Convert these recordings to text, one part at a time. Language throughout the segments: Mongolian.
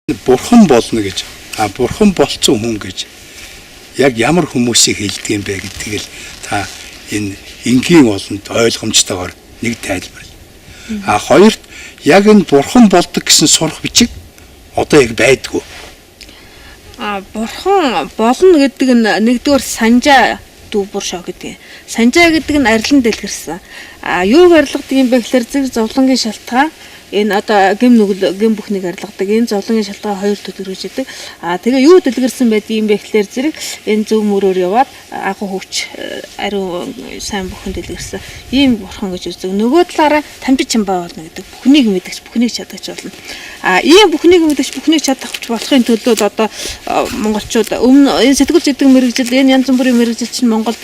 Бурхан болно гэж, бурхан болцсон хүн гэж яг ямар хүмүүсийг хэлдэг юм бэ гэдгийг л та энэ энгийн олонд ойлгомжтойгоор нэг тайлбар. А хоёрт яг энэ бурхан болдог гэсэн сурах бичиг одоо яг байдгүй. А бурхан болно гэдэг нь нэгдүгээр санжаа дүүбүр шоо гэдэг. Санжаа гэдэг нь арилан дэлгэрсэн. А юуг арилгадаг юм бэ гэхээр зэрэг зовлонгийн шалтгаан энэ одоо гэм нүгэл гэм бүхнийг арилгадаг. Энэ зовлонгийн шалтгаан хоёр төлөрөж идэг. А тэгээ юу дэлгэрсэн байдаг юм бэ гэхээр зэрэг энэ зөв мөрөөр яваад агуу хүч ариун сайн бүхэн дэлгэрсэн. Ийм бурхан гэж үздэг. Нөгөө талаараа тамжи чамбай болно гэдэг. Бүхнийг мэдгч, бүхнийг чадагч болно. А ийм бүхнийг мэдгч, бүхнийг чадагч болохын төлөө одоо монголчууд өмнө энэ сэтгүүлч гэдэг мэргэжил, энэ янз бүрийн мэргэжил чинь Монголд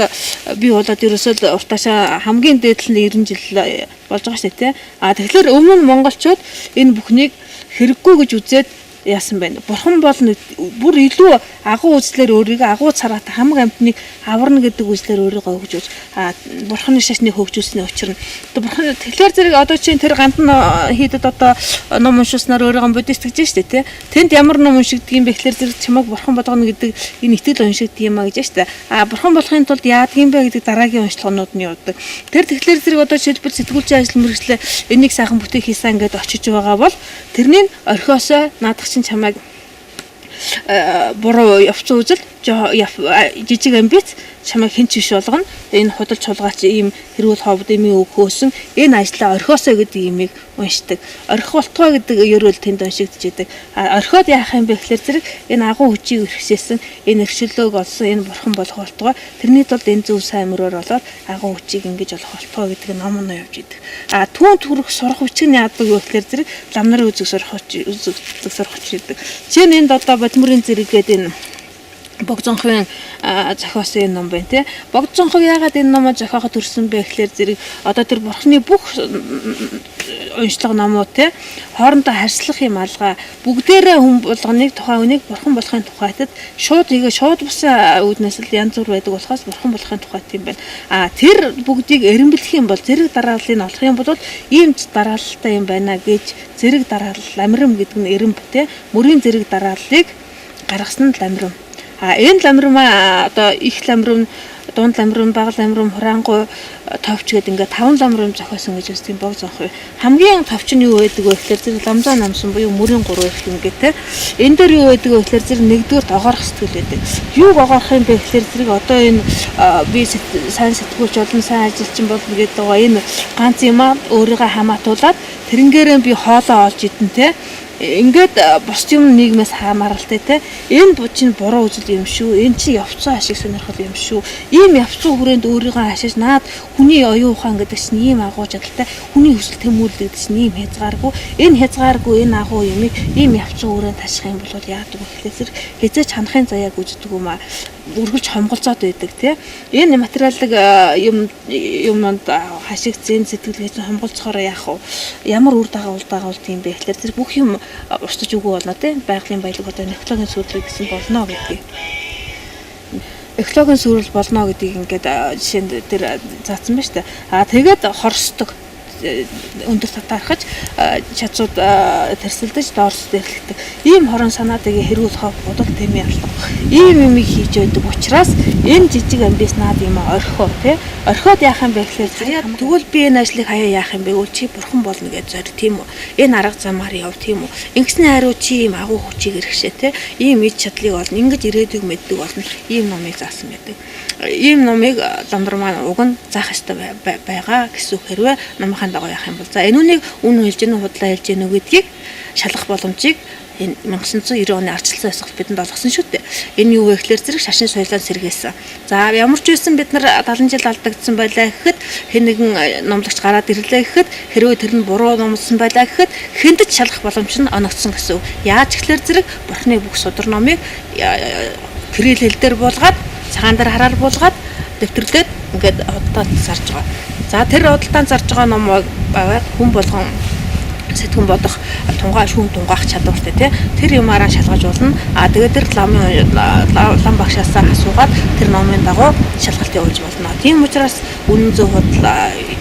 бий болоод ерөөсөө уртаашаа хамгийн дээд нь 90 жил болж байгаа шүү дээ, тий. А тэгэхээр өмнө нь монголчууд энэ бүхнийг хэрэггүй гэж үзээд яасан бэ? Бурхан бол бүр илүү агуу үзлэр өөрийгөө агуу цараатай хамаг амьтныг аварна гэдэг үзлэр өөрийгөө хөгжүүлж, а бурханы шашныг хөгжүүлсэний учир нь одоо бурхан тэгэхээр зэрэг одоо чинь тэр гандан хийдэд одоо ном уншуулснаар өөрийгөө буддист гэж штэ, тий. Тэнд ямар ном уншигддаг юм бэ гэхээр зэрэг чамайг бурхан болгоно гэдэг энэ итгэл уншигддаг юм а гэж штэ. А бурхан болохын тулд яадаг юм бэ гэдэг дараагийн уншлагынууд нь явдаг. Тэр тэгэхээр зэрэг одоо жишээлбэл сэтгүүлчийн ажил мэргэжлээ энийг сайхан бүтээх хийсэн гэдээ очиж байгаа бол тэрний орхиосоо наадах чинь чамайг буруу явцсан үзэл жижиг амбиц чамайг хэн ч биш болгоно. Энэ худал чулгаач ийм хэрүүл ховд эмийн үг хөөсөн энэ ажлаа орхиосоо гэдэг имийг уншдаг. Орхих болтугай гэдэг ерөөл тэнд уншигдж идэг. Орхиод яах юм бэ гэхээр зэрэг энэ агуу хүчийг өргөсөөсөн, энэ эрхчлөөг олсон, энэ бурхан болох болтугай. Тэрний тулд энэ зөв сайн мөрөөр болоод агуу хүчийг ингэж олох болтугай гэдэг ном нь явж идэг. А түүн төрөх сурах хүчийг нь яадаг вэ гэхээр зэрэг лам нарын үзэг сурах үзэг сурах хүч гэдэг. Жишээ нь энд одоо бодмөрийн зэрэг гэдэг энэ Богзонхын зохиосон энэ ном байна тий. Богзонхов яагаад энэ номоо зохиоход төрсөн бэ гэхээр зэрэг одоо тэр бурхны бүх уншлага номууд тий хоорондоо харьцлах юм алгаа бүгдээрээ хүн болгоныг тухайн үнийг бурхан болохын тухайтад шууд хийгээ шууд бусан үүднээс л янз бүр байдаг болохоос бурхан болохын тухайт юм байна. А тэр бүгдийг эренбэлэх юм бол зэрэг дарааллыг олох юм бол ийм дараалалтай юм байна гэж зэрэг дараалал амрим гэдэг нь эренб тий мөрийн зэрэг дарааллыг гаргасан нь ламрим. А энэ ламрим одоо их ламрим, дунд ламрим, бага ламрим, хураангуй товч гэдэг ингээд 5 ламрим зохиосон гэж үздэг бог зонхой. Хамгийн товч нь юу байдаг вэ гэхээр зэрэг ламзаа намсан буюу мөрийн гурван их юм гэ тэ. Энэ дээр юу байдаг вэ гэхээр зэрэг нэгдүгээрт огоорох сэтгэл байдаг. Юуг огоорох юм бэ гэхээр зэрэг одоо энэ би сайн сэтгүүлч болон сайн ажилчин болно гэдэг байгаа энэ ганц юм аа өөрийгөө хамаатуулаад тэрнгээрээ би хоолоо олж идэн тэ. Ингээд бус юм нийгмээс хамааралтай те. Энэ чинь буруу үзэл юм шүү. Энэ чи явцсан ашиг сонирхол юм шүү. Ийм явцсан хүрээнд өөрийгөө хашиж наад хүний оюун ухаан гэдэг чинь ийм агуу чадaltaй. Хүний хүсэл тэмүүлэл гэдэг чинь ийм хязгааргүй. Энэ хязгааргүй энэ агуу юмыг ийм явцсан хүрээнд таших юм бол яадаг вэ гэхлээр хязгаарч ханахын заяаг үздэг юм аа. Үргэлж хомголцоод байдаг те. Энэ материалыг юм юмд хашигдсан сэтгэлгээ чинь хомголцохоор яах вэ? Ямар үр дагавар дагавалт юм бэ гэхлээр тэр бүх юм устж үгүй болно те. Байгалийн баялаг одоо экологийн сүрэл гэсэн болно гэдгийг. Экологийн сүрэл болно гэдгийг ингээд жишээнд тэр заасан байна шүү дээ. А тэгээд хорсдог өндөр татаархаж чадсууд тэрсэлдэж доорс дэрлэгдэг. Ийм хорон санаатыг хэрүүл хов бодол тэмээ алга. Ийм юмыг хийж байдаг учраас энэ жижиг амбис наад юм орхио тий. Орхиод яах юм бэ гэхээр тэгвэл би энэ ажлыг хаяа яах юм бэ? Үл чи бурхан болно гэж зорь тийм үү? Энэ арга замаар яв тийм үү? Ингэсний хариу чи ийм агуу хүчийг эрхшээ тий. Ийм ид чадлыг олно. Ингэж ирээдүйг мэддэг болно. Ийм номыг заасан байдаг. Ийм номыг ламдар маань уг нь заах ёстой байгаа гэсэн үг хэрвээ номынхаа дагуу яах юм бол за энэ үнийг үнэн хэлж гэнэ худлаа хэлж гэнэ гэдгийг шалгах боломжийг энэ 1990 оны ардчилсан ёсгол бидэнд олгосон шүү дээ. Энэ юу вэ гэхээр зэрэг шашин соёлоор сэргээсэн. За ямар ч байсан бид нар 70 жил алдагдсан байлаа гэхэд хэн нэгэн номлогч гараад ирлээ гэхэд хэрвээ тэр нь буруу номлосон байлаа гэхэд хүндэт шалгах боломж нь оногдсон гэсэн үг. Яаж гэхээр зэрэг бурхны бүх судар номыг кирилл хэл дээр буулгаад цагаан дээр хараар буулгаад дэвтэрлээд ингээд худалдаа зарж байгаа. За тэр худалдаанд зарж байгаа номыг аваад хүн болгон сэтгэн бодох, тунгаа шүүн тунгаах чадвартай тий. Тэр юмараа шалгаж болно. А тэгээд тэр лам багшаасаа асуугаад тэр номын дагуу шалгалт явуулж болно. Тийм учраас үнэн зөв худал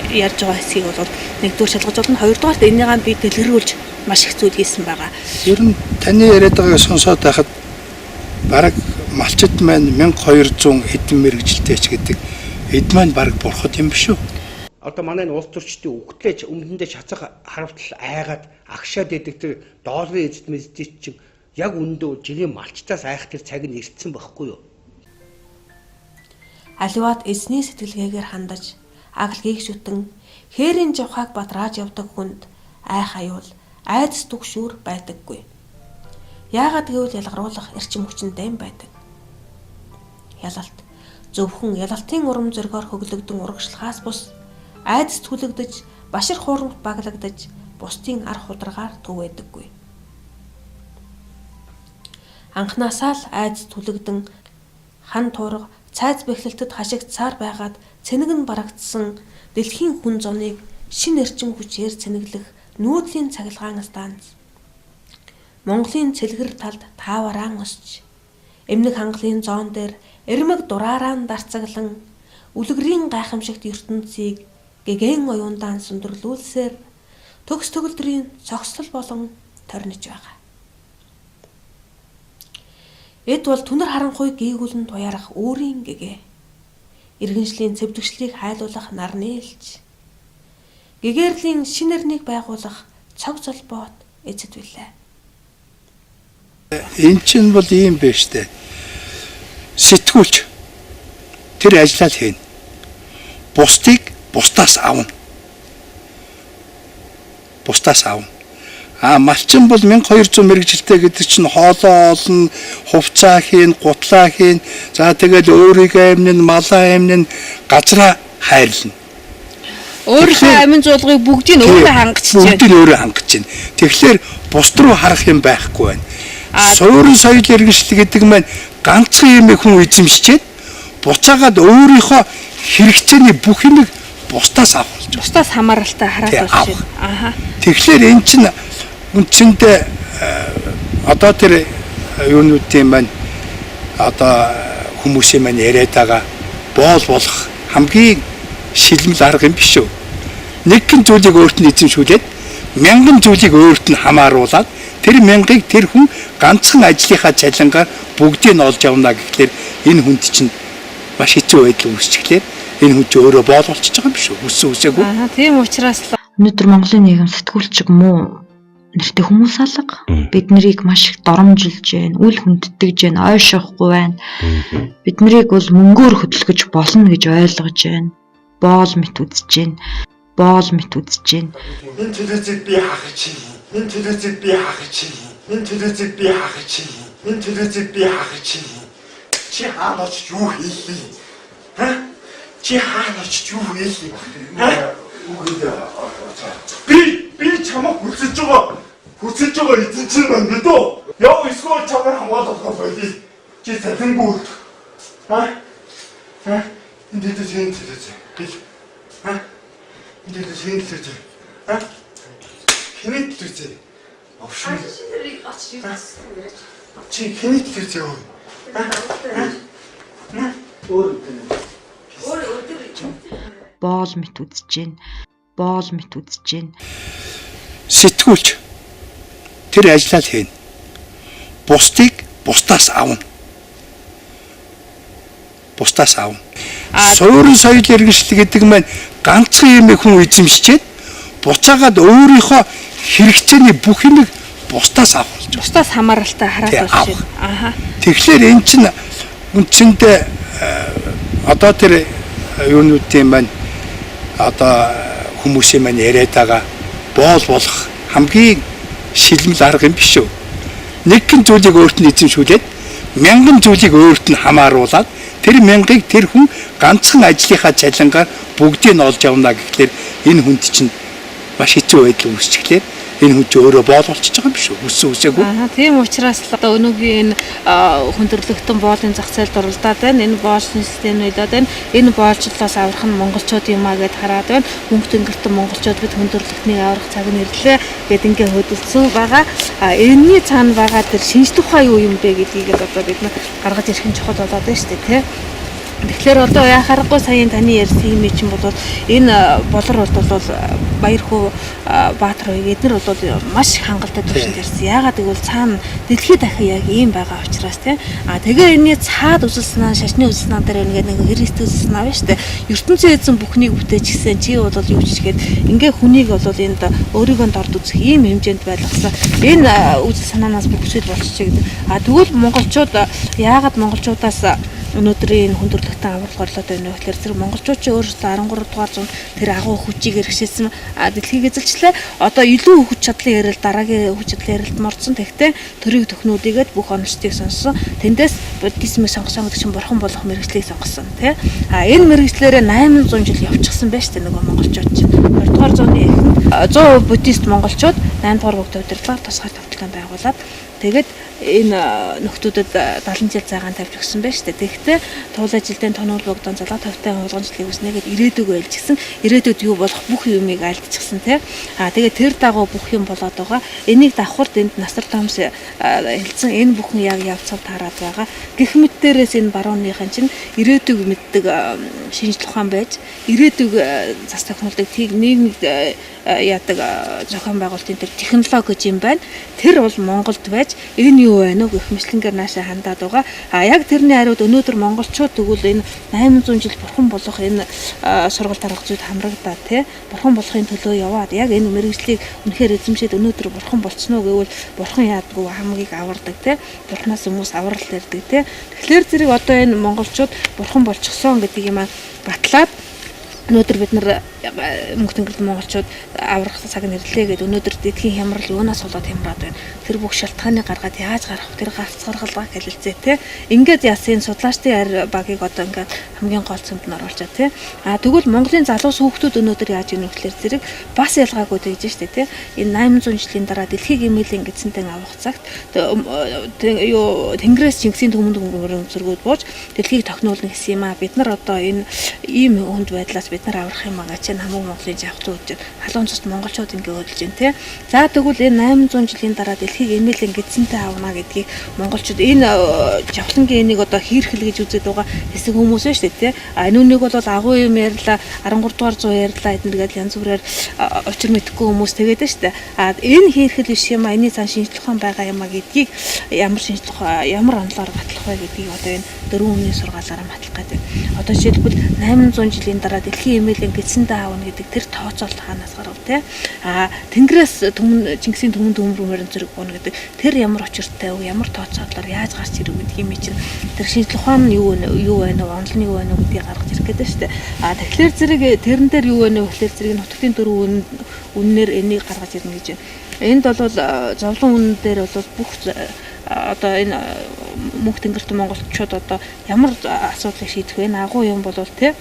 ярьж байгаа хэсгийг бол нэгдүгээр шалгаж болно. Хоёрдугаарт энийгээ би дэлгэрүүлж маш их зүйл хийсэн байгаа. Ер нь таны яриад байгааг сонсоод байхад бараг малчид маань 1200 хэдэн мэргэжилтэй ч гэдэг эд маань бараг бурхад юм биш үү? Одоо манай энэ улс төрчдийн үгтлээч өмнөдөө шацах харавтал айгаад агшаад идэг тэр долларын эзэд мэздий чинь яг үнэндээ жилийн малчтаас айх тэр цаг нь ирсэн байхгүй юу? Аливаад эзний сэтгэлгээгээр хандаж, агл гийгшүтэн хээрийн жавхааг бадрааж явдаг хүнд айх аюул, айдас түгшүүр байдаггүй. Яагаад гэвэл ялгаруулах эрчим хүчин дэм байдаг. Ялалт зөвхөн ялалтын урам зоригоор хөглөгдөн урагшлахаас бус айдас түлэгдэж, башир хуурамт баглагдаж, бусдын ар хударгаар түгээдэггүй. Анхнаасаа л айдас түлэгдэн хан туурга цайз бэхлэлтэд хашигдсаар байгаад цэнэг нь барагдсан дэлхийн хүн зуныг шинэ эрчим хүчээр цэнэглэх нүүдлийн цахилгаан станц Монголын цэлгэр талд таавараан өсч, эмнэг хангалын зоон дээр эрмэг дураараа дарцаглан үлгэрийн гайхамшигт ертөнцийг гэгэн оюундаан сүндэрлүүлсээр төгс төгөлдрийн цогцлол болон торниж байгаа. Эд бол түнэр харанхуй гийгүүлэн туяарах өөрийн гэгээ. Иргэншлийн цэвдэгшлийг хайлуулах нарны элч. Гэгэрлийн шинэ эрнийг байгуулах цог золбоот эзэд билээ. Эн чинь бол ийм байж тээ. Сэтгүүлч тэр ажлаа л хийнэ. Бусдыг бусдаас авна. Бусдаас авна. А малчин бол 1200 мэргэжилтэй гэдэг чинь хоолоо олно, хувцаа хийн, гутлаа хийн. За тэгэл өөрийгөө амнин, малаа амнин, газраа хайрлна. Өөрийнхөө амин зуулгыг бүгдийг өөрөө хангаж чинь. Бүгдийг өөрөө хангаж чинь. Тэгэхээр бусд руу харах юм байхгүй байна. Суурин соёл иргэншил гэдэг маань ганцхан юм хүн эзэмшчихэд буцаагаад өөрийнхөө хэрэгцээний бүх юмыг бусдаас авах болж байна. Бусдаас хамааралтай хараад болж байна. Аха. Тэгэхээр эн чинь үндсэндээ одоо тэр юунуудын маань одоо хүмүүсийн маань яриад байгаа боол болох хамгийн шилмэл арга юм биш үү? Нэгэн зүйлийг өөрт нь эзэмшүүлээд мянган зүйлийг өөрт нь хамааруулад тэр мянгаыг тэр хүн ганцхан ажлынхаа цалингаар бүгдийг нь олж явна гэхлээр энэ хүнд чинь маш хэцүү байдал үүсчихлээ. Энэ хүн чинь өөрөө боол болчихж байгаа юм биш үү? Хүссэн үсээгүй. Аа, тийм учраас л өнөөдөр Монголын нийгэм сэтгүүлчиг муу нэртэй хүмүүс алга. Бид нарыг маш их доромжилж байна, үл хүндэтгэж байна, ойшоохгүй байна. Бид нарыг бол мөнгөөр хөдөлгөж болно гэж ойлгож байна. Боол мэт үзэж байна. Боол мэт үзэж байна. Энэ телевизийг би хаах чи. Энэ телевизийг би хаах чи. Энэ телевизийг би хаах чи. Энэ телевизийг би хаах чи. Чи хаана очиж юу хийлээ? Ха? Чи хаана очиж юу хийлээ? Ха? Би чамайг хүсэж байгаа. Хүсэж байгаа эзэн чинь байна мэдөө. Яв эсвэл чамайг хамгаалах болъё. Чи цалингүй. Ха? Ха? Энэ телевиз энэ телевиз. Хэл. Ха? Энэ телевиз энэ телевиз. Ха? Хэний телевиз? Овшин. Чи хэний телевиз юу? Боол мэт үзэж байна. Боол мэт үзэж байна. Сэтгүүлч тэр ажлаа л хийнэ. Бусдыг бусдаас авна. Бусдаас авна. Суурин соёл иргэншил гэдэг маань ганцхан юм хүн эзэмшчихэд буцаагаад өөрийнхөө хэрэгцээний бүх юмыг бусдаас авах болж байна. Бусдаас хамааралтай хараад болж байна. Аха. Тэгэхээр эн чинь үндсэндээ одоо тэр юунуудын маань одоо хүмүүсийн маань яриад байгаа боол болох хамгийн шилмэл арга юм биш үү? Нэгэн зүйлийг өөрт нь эзэмшүүлээд мянган зүйлийг өөрт нь хамааруулад тэр мянгаыг тэр хүн ганцхан ажлынхаа цалингаар бүгдийг нь олж явна гэхлээр энэ хүнд чинь маш хэцүү байдал үүсчихлээ. Энэ хүн чи өөрөө боол болчихж байгаа юм биш үү? Хүссэн үсээгүй. Аа, тийм учраас л одоо өнөөгийн энэ хүндрэлтэн боолын зах зээлд оролдоод байна. Энэ боолчны систем нөлөөд байна. Энэ боолчлолоос аврах нь монголчууд юм а гэд хараад байна. Мөнх тэнгэртэн монголчууд бид хүндрэлтнийг аврах цаг нь ирлээ гэд ингээ хөдөлсөн байгаа. А энэний цаана байгаа тэр шинжлэх ухаан юу юм бэ гэдгийг л одоо бид нар гаргаж ирэх нь чухал болоод байна шүү дээ, тий. Тэгэхээр одоо яа харахгүй саяын таны ярьсан юм чинь бол энэ болор бол Баярхүү Баатар хоёрыг эднэр бол маш их хангалттай төвшөнд ярьсан. Яагаад гэвэл цаана дэлхийд дахин яг ийм байгаа учраас тийм. А тэгээ энэний цаад үзэл санаа, шашны үзэл санаа дээр ингээд нэг христ үзэл санаа байна шүү дээ. ертөнцийн эзэн бүхнийг бүтээчихсэн чи бол юу ч ихэд ингээ хүнийг бол энд өөрийгөө дорд үзэх ийм хэмжээнд байлгасан. Энэ үзэл санаанаас бүх зүйл болчихжээ гэдэг. А тэгвэл монголчууд яагаад монголчуудаас өнөөдрийн энэ хүндрэлтэн аврал горлоод байна вэ гэхээр зэрэг монголчууд чи өөрсдөө 13 дугаар зуунд тэр агуу хүчийг эрхшээсэн дэлхийг эзэлчлээ. Одоо илүү хүч чадлын ярил дараагийн хүч чадлын ярилд мордсон. Тэгтээ төрийг төхнүүдийгээд бүх онцлыг сонссон. Тэндээс буддизмыг сонгосон гэдэг чинь бурхан болох мэргэжлийг сонгосон тий. А энэ мэргэжлээрээ 800 жил явчихсан байж тээ нөгөө монголчууд чинь. 20 дугаар зууны эхэнд 100% буддист монголчууд 8 дугаар бүгд удирдлагаар тусгай товтлон байгуулад тэгээд энэ нөхдүүдэд 70 жил цагаан тавьж өгсөн байж тээ. Тэгэхдээ туулай жилдээ тонол богдон залгаа тавтай хулган жилийг үснэ гэд ирээдүг байлжсэн. Ирээдүйд юу болох бүх юмыг альдчихсан тий. А тэгээд тэр дагуу бүх юм болоод байгаа. Энийг давхарт энд Нострадамус хэлсэн энэ бүхэн яг явцал таарад байгаа. Гэх мэт дээрээс энэ барууныхан чинь ирээдүг мэддэг шинжлэх ухаан байж ирээдүг зас тохиолдолд тийг нийгмид яадаг зохион байгуулалтын тэр технологи гэж юм байна. Тэр бол Монголд байж энэ юу байна уу гэх мэтлэнгээр наашаа хандаад байгаа. А яг тэрний хариуд өнөөдөр монголчууд тэгвэл энэ 800 жил бурхан болох энэ сургалт арга зүйд хамрагдаад тий бурхан болохын төлөө яваад яг энэ мэргэжлийг үнэхээр эзэмшээд өнөөдөр бурхан болцсон уу гэвэл бурхан яадгүй хамгийг авардаг тий бурханаас хүмүүс аврал ирдэг тий. Тэгэхээр зэрэг одоо энэ монголчууд бурхан болчихсон гэдэг юм батлаад өнөөдөр бид нар мөнх тэнгэрт монголчууд аврах цаг нь ирлээ гэд өнөөдөр дэлхийн хямрал юунаас болоод хямраад байна. Тэр бүх шалтгааныг гаргаад яаж гарах вэ? Тэр гарцгаргалгаа хэлэлцээ те. Ингээд яасан судлаачдын арь багийг одоо ингээд хамгийн гол цөмд нь оруулчаа те. А тэгвэл Монголын залуус хүүхдүүд өнөөдөр яаж ийм нөхлөөр зэрэг бас ялгаагүй тэгж штэ те. Энэ 800 жилийн дараа дэлхийг эмээлэн гэдсэнтэй авах цагт юу Тэнгэрээс Чингисийн түмэнд зөргүүд бууж дэлхийг тохинулна гэсэн юм а. Бид нар одоо энэ ийм хүнд байдлаас бид нар аврах юм аа гэж хамаг Монголын жавхлан үдэж халуун цэст монголчууд ингэ хөдөлж байна те. За тэгвэл энэ 800 жилийн дараа дэлхийг эмээлэн гэдсэнтэй авна гэдгийг монголчууд энэ жавхлангийн энийг одоо хийрхэл гэж үзээд байгаа хэсэг хүмүүс байна шүү дээ те. А энэ үнийг бол агуу юм ярьлаа 13 дугаар зуун ярьлаа эднэр гэдэл янз бүрээр учир мэдэхгүй хүмүүс тэгээд байна шүү дээ. А энэ хийрхэл биш юм а энэний цаан шинжлэх ухаан байгаа юм а гэдгийг ямар шинжлэх ямар онолоор батлах вэ гэдгийг одоо энэ дөрвөн өмнөний сургаалаараа батлах гэдэг. Одоо жишээлбэл 800 жилийн дараа дэлхийн эмээлэн гэдсэндээ аавна гэдэг тэр тооцоолт хаанаас гарав те. А Тэнгэрээс түмэн Чингисийн түмэн төмөрмөр зэрэг гооно гэдэг тэр ямар учиртай вэ? Ямар тооцоолоор яаж гарч ирв гэдэг юм чинь тэр шинжлэх ухаан нь юу байна вэ? Онол нь юу байна вэ гэдгийг гаргаж ирэх гэдэг шүү дээ. А тэгэхээр зэрэг тэрэн дээр юу байна вэ гэхээр зэрэг нутагтын дөрвөн үннээр энийг гаргаж ирнэ гэж байна. Энд бол зовлон үнэн дээр бол бүх одоо энэ мөнх тэнгэрт монголчууд одоо ямар асуудлыг шийдэх вэ? Агуу юм бол те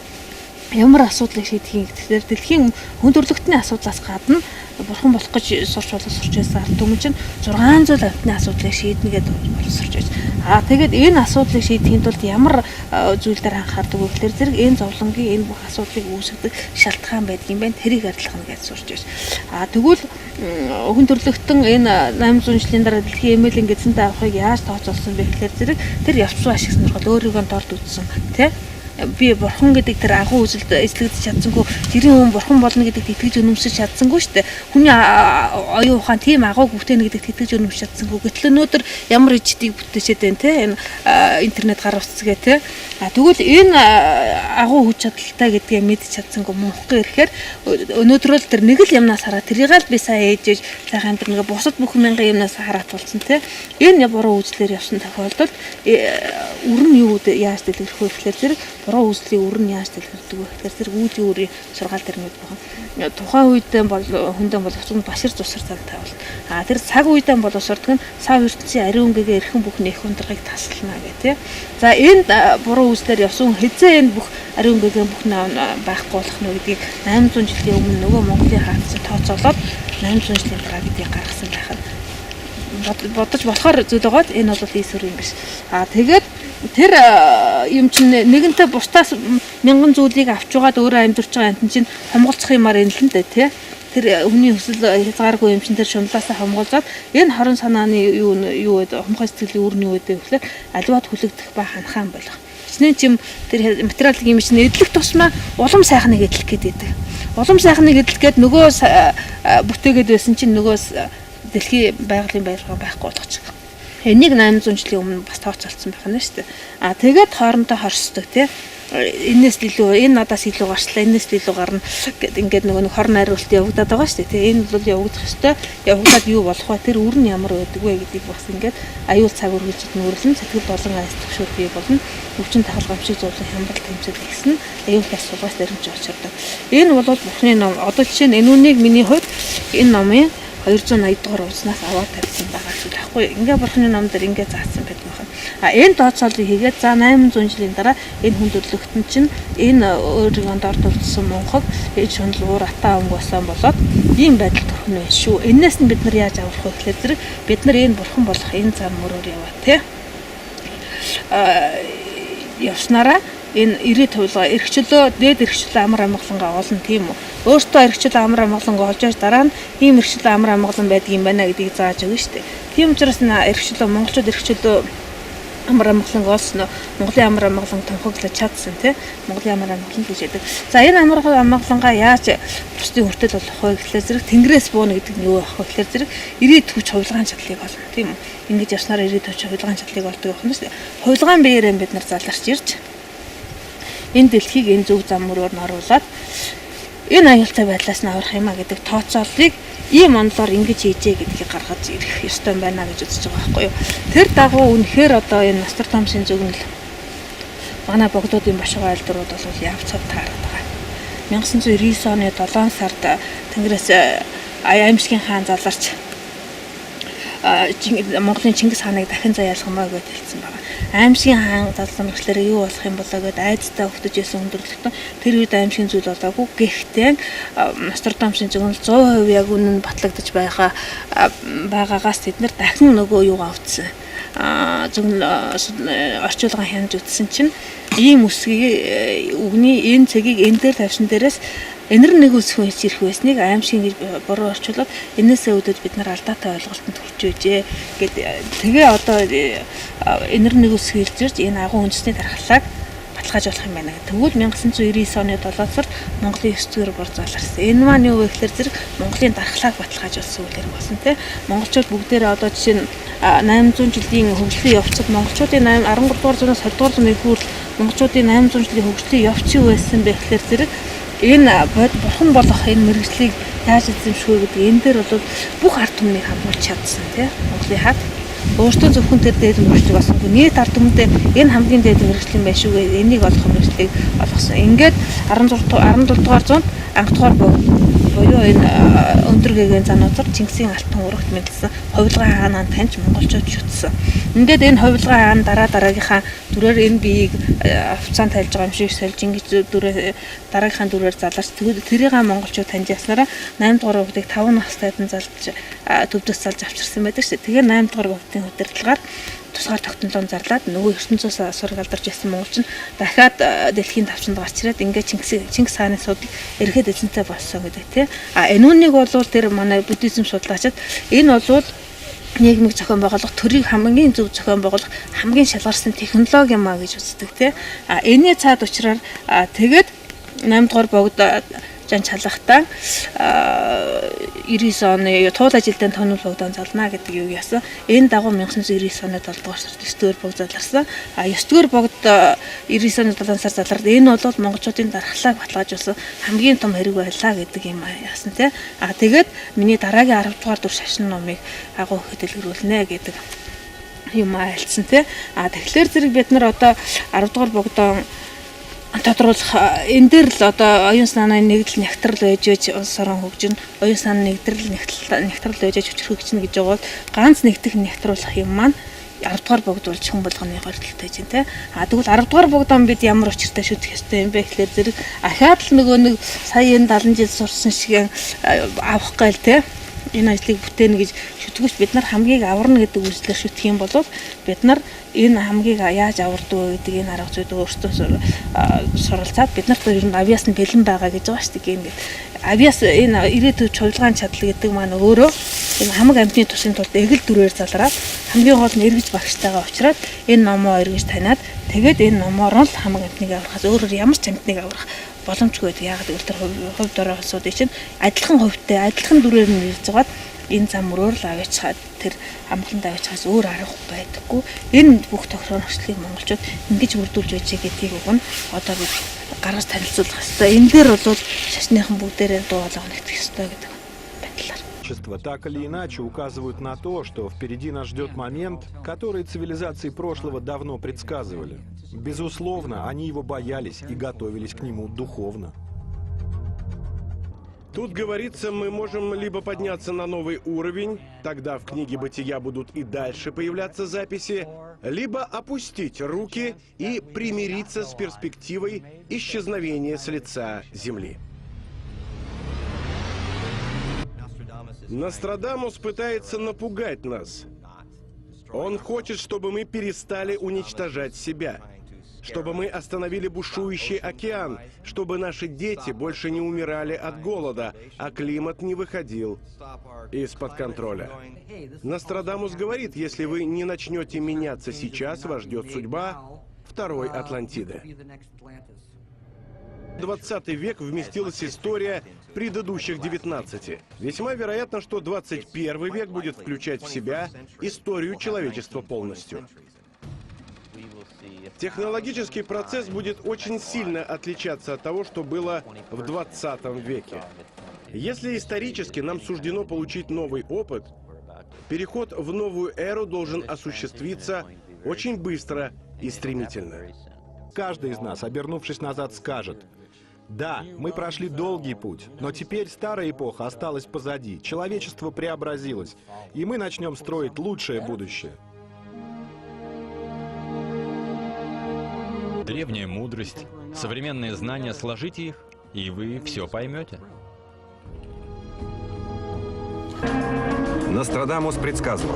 ямар асуудлыг шийдэх юм гэхээр дэлхийн хүн төрөлхтний асуудлаас гадна бурхан болох гэж сурч боловсрч байсан ард түмэн чинь 6 зүйл амьтны асуудлыг шийднэ гэдээ боловсрч байж. Аа тэгээд энэ асуудлыг шийдэхийн тулд ямар зүйл дээр анхаардаг вэ гэхээр зэрэг энэ зовлонгийн энэ бүх асуудлыг үүсгэдэг шалтгаан байдаг юм байна. Тэрийг арилгах гэж сурч байж. Аа тэгвэл хүн төрөлхтөн энэ 800 жилийн дараа дэлхийн эмээлэн гэдсэнтэй авахыг яаж тооцоолсон бэ гэхээр зэрэг тэр явцсан ашиг сонирхол өөрийгөө дорд үзсэн тий. Би бурхан гэдэг тэр агуу үзэлд эзлэгдэж чадсангүй, жирийн хүн бурхан болно гэдэгт итгэж үнэмшиж чадсангүй шүү дээ. Хүний оюун ухаан тийм агууг бүтээнэ гэдэгт итгэж үнэмшиж чадсангүй. Гэтэл өнөөдөр ямар иждийг бүтээчээд байна те энэ интернет гар утасгээ те. А тэгвэл энэ агуу хүч чадалтай гэдгээ мэдж чадсангүй мунхгүй ирэхээр өнөөдөр л тэр нэг л юмнаас хараа тэрийг л би сайн ээжэж сайхан тэр нэг бусад бүх мянган юмнаас хараат болсон те. Энэ буруу үзлээр явсан тохиолдолд үр нь юу яаж дэлгэрэх вэ гэхээр зэрэг буруу үзлийн үр нь яаж дэлгэрдэг вэ гэхээр зэрэг үүдийн үрийн сургаал дээр нэг байна. Тухайн үедээ бол хүндээ боловч башир зусар цантай болно. А тэр цаг үедээ боловсрдог нь сав ертөнцийн ариун өнгөгээ эрхэн бүх нэх ундрагыг таслана гэх тээ. За энэ буруу үзлээр явсан хэзээ энэ бүх ариун өнгөгээ бүх байхгүй болох нь гэдгийг 800 жилийн өмнө нөгөө Монголын хаалцсан тооцоолоод 800 жилийн дараа гэдгийг гаргасан байх нь бодож болохоор зүйл байгаад энэ бол ийсүр юм биш. А тэгээд тэр юм чинь нэгэнтээ бусдаас мянган зүйлийг авч угаад өөрөө амьдарч байгаа амтэн чинь хамгаалцах юмар энэ л дээ тий. Тэр хүний хүсэл хязгааргүй юм чинь тэр шунлаасаа хамгаалзаад энэ хорон санааны юу юу гэдэг хумхай сэтгэлийн үр нь юу гэдэг гэхээр аливаад хүлэгдэх ба ханхаан болох. Хичнээн чим тэр материалын юм чинь эдлэх тусмаа улам сайхныг эдлэх гэдэг. Улам сайхныг эдлэх гээд нөгөө бүтээгээд байсан чинь нөгөө дэлхийн байгалийн баяргаа байхгүй болгочих. Энийг 800 жилийн өмнө бас тооцоолцсон байх нь шүү дээ. А тэгээд хоорондоо хорсдог тий. Энээс л илүү энэ надаас илүү гарчлаа, энээс л илүү гарна гэд ингээд нөгөө нэг хор найруулалт явагдаад байгаа шүү дээ. Тий. Энэ бол явагдах ёстой. Явагдаад юу болох вэ? Тэр үр нь ямар байдаг вэ гэдгийг бас ингээд аюул цаг үргэлжид нүүрлэн сэтгэл болон айс төвшөр бий болно. Өвчин тахал гамшиг зовлон хямрал тэмцэл ихсэн аюул тас сулгаас дэрэмж очирдог. Энэ бол Бурхны ном. Одоо жишээ нь энэ үнийг миний хувьд энэ номын 280 дугаар хуудаснаас аваад тавьсан байгаа зүйл байхгүй. Ингээ Бурхны ном дээр ингээ заасан байдаг байна. А энэ тооцоолыг хийгээд за 800 жилийн дараа энэ хүн төрлөختөн чинь энэ өөрийнхөө дор дурдсан мунхаг энэ шунал уур атаа өнгө болсон болоод ийм байдал төрхөн байх шүү. Энээс нь бид нар яаж аврах вэ гэхлээр зэрэг бид нар энэ бурхан болох энэ зам мөрөөр яваа тий. А явснараа энэ 90 тулгаа эрхчлөө дээд эрхчлөө амар амгалангаа олно тийм үү. Өөртөө эрхчлөө амар амгалангаа олж яаж дараа нь ийм эрхчлөө амар амгалан байдаг юм байна гэдгийг зааж өгнө шүү дээ. Тийм учраас эрхчлөө монголчууд эрхчлөө амар амгалан олсон уу? Монголын амар амгалан тунхаглаж чадсан тий. Монголын амар амгалан гэж яддаг. За энэ амар амгалангаа яаж бусдын хүртэл болох вэ гэхлээр зэрэг тэнгэрээс бууна гэдэг нь юу байх вэ гэхлээр зэрэг 90 хүч хувилгаан чадлыг олно тийм үү. Ингэж явснараа 90 хүч хувилгаан чадлыг олдог байх нь шүү дээ. Хувилгаан биеэрээ бид нар заларч ирж энэ дэлхийг энэ зөв зам мөрөөр нь оруулаад энэ аюултай байдлаас нь аврах юм а гэдэг тооцооллыг ийм онолоор ингэж хийжээ гэдгийг гаргаж ирэх ёстой юм байна гэж үзэж байгаа байхгүй юу. Тэр дагуу үнэхээр одоо энэ Нострадамсын зөвгөнөл манай богдуудын башгаа айлдрууд бол явц цав таарад байгаа. 1999 оны 7 сард Тэнгэрээс Аймшгийн хаан заларч Монголын Чингис хааныг дахин заяалгамаа гэж хэлсэн байгаа. Аймшгийн хаан залсан гэхлээр юу болох юм болоо гэд айцтай өгтөж исэн өндөрлөгтөн тэр үед аймшгийн зүйл болоогүй. Гэхдээ Нострадамсын зөвгөнөл 100% яг үнэн батлагдаж байгаагаас тэд нар дахин нөгөө юугаа авцсан. Зөвгөнөл орчуулган хянаж үзсэн чинь ийм үсгийг үгний энэ цэгийг энэ дээр тавьсан дээрээс энэр нэг үсхэн хийж ирэх байсныг аимшиг гэж буруу орчуулад энээсээ үүдээд бид нар алдаатай ойлголтод хүрч байжээ гэд тэгээ одоо энэр нэг үсэг хэлж ирж энэ агуу үндэсний дархлааг баталгаажуулах юм байна. Тэгвэл 1999 оны 7 сард Монголын 9 дугаар бор заларсан. Энэ маань юу вэ гэхээр зэрэг Монголын дархлааг баталгаажуулсан үйл хэрэг болсон тий. Монголчууд бүгдээрээ одоо жишээ нь 800 жилийн хөгжлийн явцад монголчуудын 8 13 дугаар зуунаас 20 дугаар зууны хүртэл монголчуудын 800 жилийн хөгжлийн явц юу байсан бэ гэхээр зэрэг энэ бурхан болох энэ мэргэжлийг яаж эзэмших вэ гэдэг энэ дээр бол бүх ард түмнийг хамруулж чадсан тий. Монголын хад өөртөө зөвхөн тэр дээд мэргэжлийг олсонгүй нийт ард түмэндээ энэ хамгийн дээд мэргэжлийн байх шүү гэ энийг олох мэргэжлийг олгосон. Ингээд 16 17 дугаар зуунд анх дугаар буюу энэ өндөр гэгээн зануузар Чингисийн алтан урагт мэдлсэн хувилгаан хаанаа таньж монголчууд шүтсэн. Ингээд энэ хувилгаан хаан дараа дараагийнхаа дүрээр энэ биеийг хувцаанд тайлж байгаа юм шиг сольж ингэж дүрээ дараагийнхаа дүрээр заларч тэрийг монголчууд таньж яснараа 8 дугаар богдыг 5 настайд нь залж төвдөөс залж авчирсан байдаг шүү. Тэгээ 8 дугаар богдын удирдлагаар тусгаар тогтнолоо зарлаад нөгөө ертөнцөөс сураг алдарч ясан монголч нь дахиад дэлхийн тавчанд гарч ирээд ингээд Чингис хааны судал эргээд эзэнтэй болсон гэдэг тий. А энэ үнийг бол тэр манай буддизм судлаачид энэ бол нийгмийг зохион байгуулах, төрийг хамгийн зөв зохион байгуулах хамгийн шалгарсан технологи юм а гэж үздэг тий. А энэний цаад учраас тэгээд 8 дугаар богд жан чалахтаа 99 оны туул ажилтны тонол богдон залнаа гэдэг юу яасан. Энэ дагуу 1999 оны 7 дугаар сард 9 дугаар богд заларсан. А 9 дугаар богд 99 оны 7 сар залард энэ бол монголчуудын дархлааг баталгаажуулсан хамгийн том хэрэг байлаа гэдэг юм яасан тий. А тэгээд миний дараагийн 10 дугаар дүр шашин номыг агуу ихэд дэлгэрүүлнэ гэдэг юм айлцсан тий. А тэгэхээр зэрэг бид нар одоо 10 дугаар богдон тодруулах энэ дээр л одоо оюун санааны нэгдэл нягтрал байж байж улс орон хөгжин, оюун санааны нэгдрэл нягтрал байж байж хүчрэх хөгжинэ гэж байгаа бол ганц нэгдэх нягтруулах юм маань 10 дугаар богд болж хүн болгоны горилттой чинь тий. А тэгвэл 10 дугаар богдон бид ямар учиртай шүтэх ёстой юм бэ гэхлээр зэрэг ахаад л нөгөө нэг сая энэ 70 жил сурсан шиг авах гээл тий. Энэ ажлыг бүтээнэ гэж шүтгэж бид нар хамгийн аварна гэдэг үзлээр шүтэх юм бол бид нар энэ хамгийн яаж авардаг вэ гэдэг энэ арга зүйд өөрсдөө суралцаад бид нарт ер нь авьяас нь бэлэн байгаа гэж байгаа шүү дээ. Ингээд авьяас энэ ирээдүйн чуулган чадал гэдэг маань өөрөө энэ хамаг амьтны тусын тулд эгэл дүрээр залраад хамгийн гол нь эргэж багштайгаа уулзраад энэ номоо эргэж таниад тэгээд энэ номоор л хамаг амьтныг аврахаас өөрөөр ямар ч амьтныг аврах боломжгүй байдаг. Яг гэвэл тэр хувь дорой улсуудын чинь адилхан хувьтай, адилхан дүрээр нь ирж байгаад энэ зам мөрөөр л аваачхаад тэр амгаланд аваачхаас өөр арга байдаггүй. Энэ бүх тохиргоо нөхцөлийг монголчууд ингэж бүрдүүлж байж гэдгийг уг нь одоо бид гаргаж танилцуулах ёстой. Энэ дээр бол шашныхан бүгдээрээ дуу хоолой нэгтгэх ёстой гэдэг байдлаар. Так или иначе указывают на то, что впереди нас ждет момент, который цивилизации прошлого давно предсказывали. Безусловно, они его боялись и готовились к нему духовно. Тут говорится, мы можем либо подняться на новый уровень, тогда в книге «Бытия» будут и дальше появляться записи, либо опустить руки и примириться с перспективой исчезновения с лица Земли. Нострадамус пытается напугать нас. Он хочет, чтобы мы перестали уничтожать себя, чтобы мы остановили бушующий океан, чтобы наши дети больше не умирали от голода, а климат не выходил из-под контроля. Нострадамус говорит, если вы не начнете меняться сейчас, вас ждет судьба второй Атлантиды. В 20 век вместилась история предыдущих 19. Весьма вероятно, что 21 век будет включать в себя историю человечества полностью. Технологический процесс будет очень сильно отличаться от того, что было в 20 веке. Если исторически нам суждено получить новый опыт, переход в новую эру должен осуществиться очень быстро и стремительно. Каждый из нас, обернувшись назад, скажет: да, мы прошли долгий путь, но теперь старая эпоха осталась позади, человечество преобразилось, и мы начнем строить лучшее будущее. Древняя мудрость, современные знания, сложите их, и вы все поймете. Нострадамус предсказывал.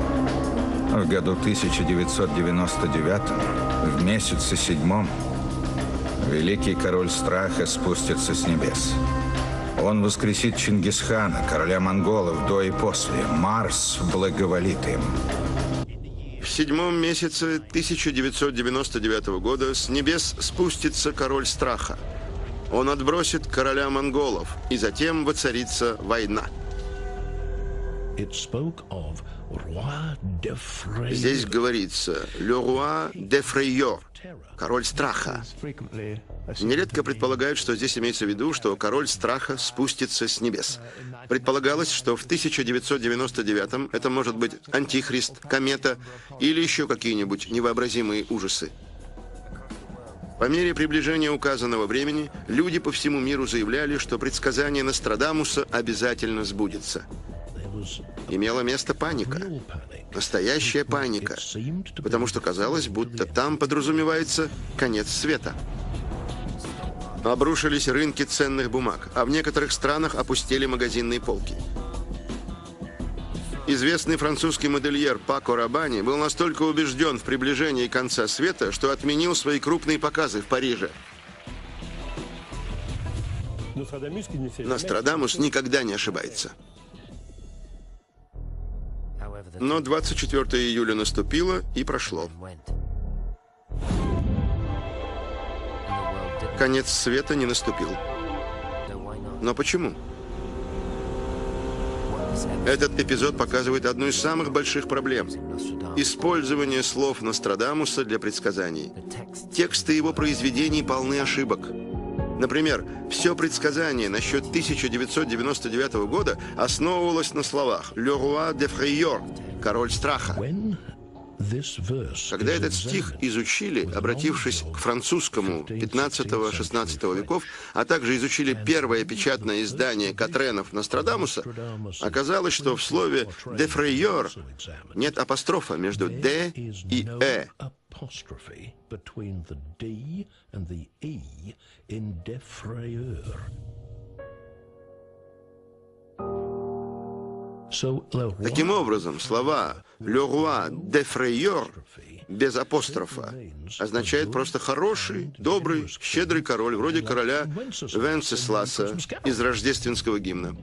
В году 1999, в месяце седьмом, великий король страха спустится с небес. Он воскресит Чингисхана, короля монголов, до и после. Марс благоволит им. В седьмом месяце 1999 года с небес спустится король страха. Он отбросит короля монголов, и затем воцарится война. Здесь говорится «Le roi de frayeur» – король страха. Нередко предполагают, что здесь имеется в виду, что король страха спустится с небес. Предполагалось, что в 1999-м это может быть антихрист, комета или еще какие-нибудь невообразимые ужасы. По мере приближения указанного времени люди по всему миру заявляли, что предсказание Нострадамуса обязательно сбудется. Имела место паника. Настоящая паника. Потому что казалось, будто там подразумевается конец света. Обрушились рынки ценных бумаг, а в некоторых странах опустели магазинные полки. Известный французский модельер Пако Рабани был настолько убежден в приближении конца света, что отменил свои крупные показы в Париже. Нострадамус никогда не ошибается. Но 24 июля наступило и прошло. Конец света не наступил. Но почему? Этот эпизод показывает одну из самых больших проблем – использование слов Нострадамуса для предсказаний. Тексты его произведений полны ошибок. Например, все предсказание насчет 1999 года основывалось на словах «Le roi de frayeur» – «Король страха». Когда этот стих изучили, обратившись к французскому 15-16 веков, а также изучили первое печатное издание Катренов Нострадамуса, оказалось, что в слове «de frayeur» нет апострофа между «д» и «э». Таким образом, слова «Le roi des frayeurs» без апострофа означает просто хороший, добрый, щедрый король, вроде короля Венцесласа из рождественского гимна.